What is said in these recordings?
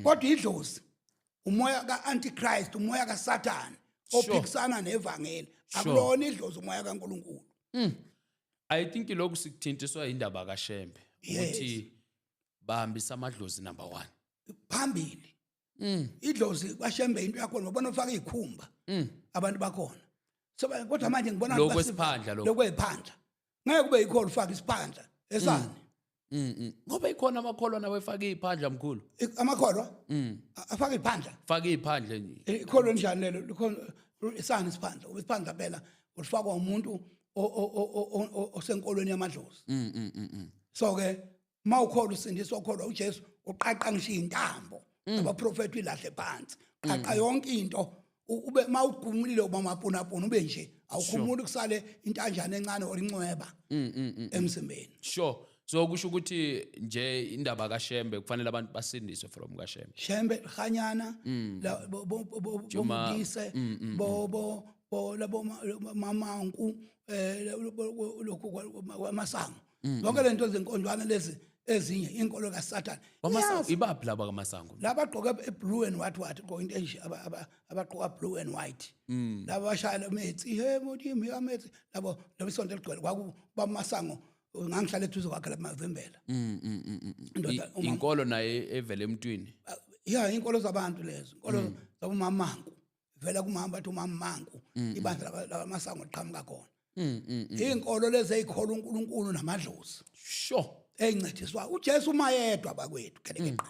Kodwa idlozi umoya ka-antichrist, umoya kaSathane ophikisana nevangeli. Akulona idlozi umoya kaNkulunkulu. I think lokhu sikuthintiswa indaba kaShembe ukuthi bahambisa amadlozi number 1 phambili. Idlozi kwaShembe into yakhona, ubona ufaka izikhumba abantu bakhona. So kodwa manje ngibona Lokhu kwesiphandla lokhu. Lokhu kwesiphandla ngeke kube yikhona ufaka isiphandla esani. Ngoba ikhona amakholwa nawe efaka iphandla, mkhulu. Amakholwa afaka iphandla? Faka iphandla nje. Ikholwa njani lelo? Likhona isani isiphandla? Isiphandla phela ulifakwa umuntu osenkolweni yamadlozi. So ke mawukholwa usindiswa, ukholwa uJesu, uqaqa ngisho intambo abaprofeti ilahle phansi, qaqa yonke into, ube mawugumulile uba mapunapuna, ube nje awukhumuli, kusale intanjana encane or incweba emzimbeni. Sure, so kusho ukuthi nje indaba kaShembe kufanele abantu basindiswe from kaShembe. Shembe, Khanyana, la bo Juma, boModise, bo bo bo labo mamanku, lokhu kwamasango, zonke lento zenkonjwana lezi ezinye inkolo kaSathane. Kwamasango? Yazi, Ibaphi laba kaMasango? Laba bagqoke blue and what what, gqoke into enje, abagqoka blue and white, laba bashaya metsi, he modimo ya metsi, labo labo isonto eligcwele kwaku bamasango. Ngangihlala eduze kwakhe lapha Mavimbela. Indoda Inkolo naye evele emntwini. Ya, inkolo zabantu lezo, inkolo zabomamanku, vela kumama, bathi umamanku, ibandla lamasango liqhamuka khona. Inkolo lezi ezikholwa uNkulunkulu namadlozi ezincediswa uJesu uma yedwa bakwethu gelekeqe.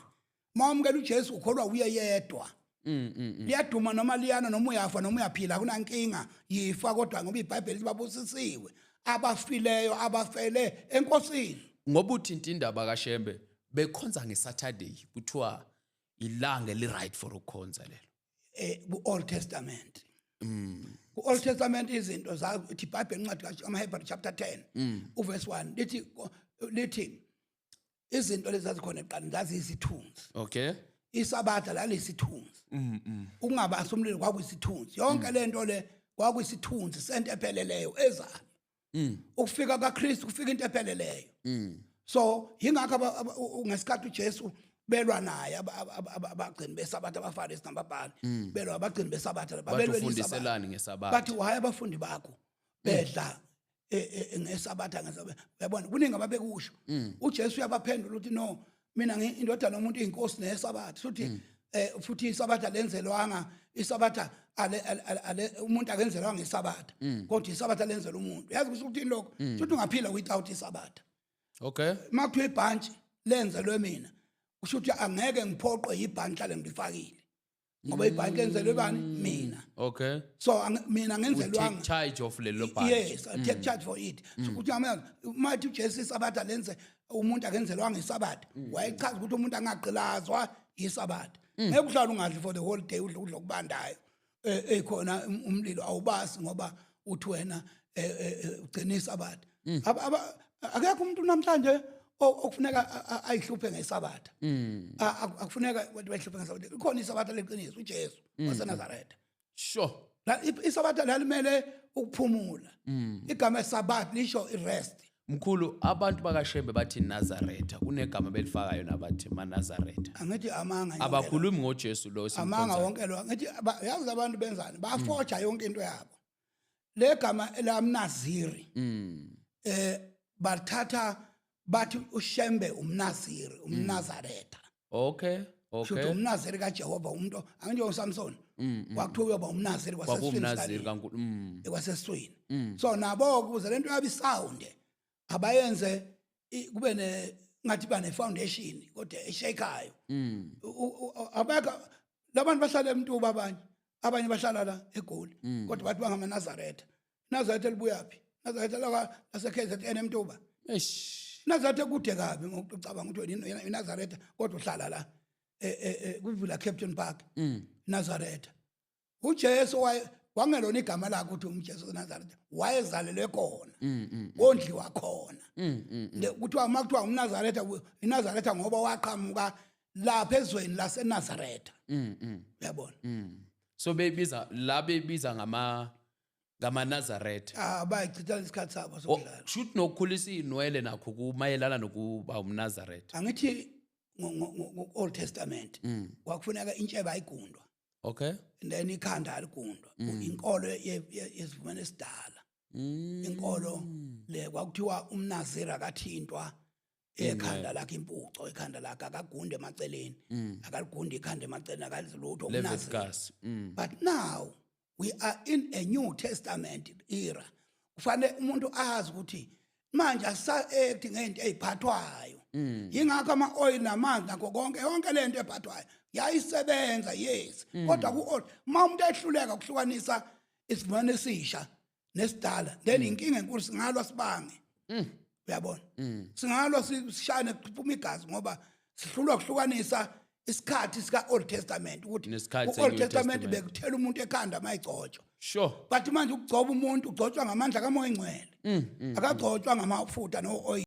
Uma wamukela uJesu, ukholwa uye yedwa. Liyaduma noma liyana, noma uyafa noma uyaphila, akunankinga, yifa kodwa, ngoba iBhayibheli lithi babusisiwe abafileyo abafele enkosini. Ngoba uthinta indaba kaShembe, bekhonza ngeSaturday, kuthiwa ilanga eli right for ukukhonza lelo. Ku Old Testament, ku Old Testament izinto zathi iBhayibheli, incwadi kaMahebrew chapter 10 uverse 1, lithi izinto lezi zazikhona ekuqaleni zaziyisithunzi. Isabatha lalisithunzi, ukungabasi umlilo kwakuyisithunzi, yonke lento le kwakuyisithunzi sento epheleleyo ezayo. Ukufika kaKristu kufika into epheleleyo. So yingakho ngesikhathi uJesu belwa naye abagcini besabatha, abaFarisi nababhali, belwa abagcini besabatha. Bathi babelwela isabatha. Ufundiselani ngesabatha? Bathi why abafundi bakho bedla ngesabatha? Uyabona, kuningi ababekusho. uJesu uyabaphendula ukuthi no, mina indodana yomuntu iyinkosi nesabatha futhi. Futhi isabatha lenzelwanga, isabatha ale umuntu akenzelwanga isabatha, kodwa isabatha lenzela umuntu. Yazi kusho ukuthini lokho? Futhi ungaphila without isabatha. Makuthiwa ibhantshi lenzelwe mina, kusho ukuthi angeke ngiphoqwe ibhantshi hlale ngilifakile, ngoba ibhantshi lenzelwe bani? Mina. So mina You ngenzelwanga. take charge of lelo bhantshi. Yes, I take charge for it. So ukuthi mathi uJesu isabatha lenze umuntu akenzelwanga isabatha, wayechaza ukuthi umuntu angagqilazwa isabatha. Ngeke uhlale ungadli for the whole day, udle ukudla okubandayo, ekhona umlilo awubasi, ngoba uthi wena ugcina isabatha. Akekho umuntu namhlanje okufuneka ayihluphe ngesabatha. Akufuneka abantu bayihluphe ngesabatha. Ikhona isabatha leqiniso, uJesu waseNazaretha. Isabatha lalimele ukuphumula. Igama esabath lisho irest. Mkhulu, abantu bakaShembe bathi Nazaretha, kunegama belifakayo nabathi maNazaretha. Angithi amanga yonke. Abakhulumi ngoJesu lo Amanga esimkhonzayo. wonke lo. Ngithi yazi abantu benzani, bafoja yonke into yabo. Le gama lamnaziri bathatha bathi uShembe umnaziri, umnazaretha. Shuthi umnaziri kaJehova, umuntu angithi uSamson kwakuthiwa uyoba umnaziri kwasesiswini. Kwakuwumnaziri kaNkulu. Kwasesiswini. So nabo ukuze lento yabo isound, abayenze kube ne ngathi ba ne foundation kodwa eshakayo. Abekho labantu bahlala eMtuba, abanye bahlala la eGoli, kodwa bathi bangamaNazaretha. Nazaretha libuyaphi? Nazaretha la lase KZN, eMtuba? Eish. Nazaretha kude kabi ngokucabanga ukuthi wena iNazaretha kodwa uhlala la kuvula Captain Park. Nazaretha uJesu waye wangelona igama lakhe ukuthi umJesu weNazaretha, wayezalelwe khona, wondliwa khona. Kuthiwa uma kuthiwa umNazaretha, iNazaretha ngoba waqhamuka lapha ezweni laseNazaretha. Uyabona? So bebiza la, bebiza ngama Nazaretha. Ah, bayichitha isikhathi sabo sokudlala. Shuthi nokukhulisa inwele nakho kumayelana nokuba umNazaretha. Angithi Old Testament kwakufuneka intshebe ayigundwa and then ikhanda aligundwa. Inkolo yesivumelwano esidala, inkolo le kwakuthiwa umnaziri akathintwa ekhanda lakhe, impuco ekhanda lakhe, akagunde emaceleni, akaligundi ikhanda emaceleni, akalenzi lutho umnaziri. Leviticus. But now we are in a New Testament era. Kufanele umuntu azi ukuthi manje asisa-act ngento ey'phathwayo. Yingakho ama-oil namanzi nakho konke, yonke le nto ephathwayo yayisebenza, yes, kodwa ku-old, uma umuntu ehluleka ukuhlukanisa isivumelwano esisha nesidala, then inkinga enkulu. Singalwa sibange, uyabona, singalwa sishane kuphuma igazi ngoba sihlulwa kuhlukanisa isikhathi sika Old Testament ukuthi Nesikhathi ku Old se-New Testament Testament. bekuthela umuntu ekhanda mayigcotshwa, but manje ukugcoba umuntu ugcotshwa ngamandla kaMoya Ngcwele, akagcotshwa ngamafutha no oil.